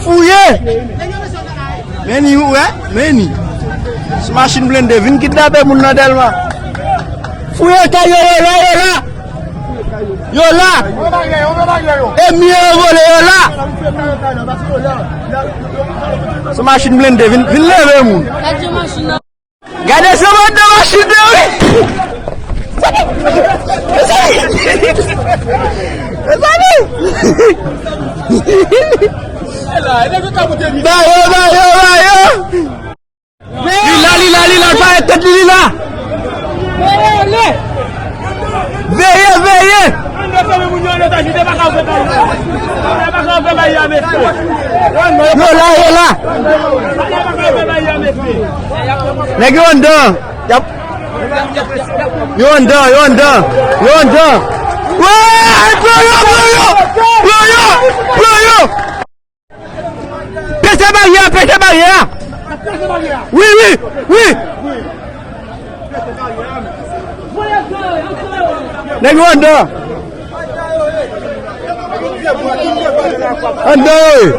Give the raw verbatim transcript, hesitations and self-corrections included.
Fouye! Men ni, ou wè? Men ni. Sou machin blende, vin kidnape moun nan Dèlma. Fouye kay yo, yo la, yo la! Yo la! Enmi yo vole, yo la! Sou machin blende, vin, vin leve moun. Gade sa mwen nan machin nan, wi. Mezanmi! Mezanmi! Ba yo, ba yo, ba yo! Li la, li la, li la, pa tèt li, li la! Veye, veye! Yo la, yo la! Nèg yo anndan! Y ap, yo anndan, yo anndan! Yo anndan! Wè! Pran yo, pran yo! Pran yo! Pran yo! Pete baryè a, pete baryè a! Wi, wi, wi! Nèg yo anndan! Anndan yo ye!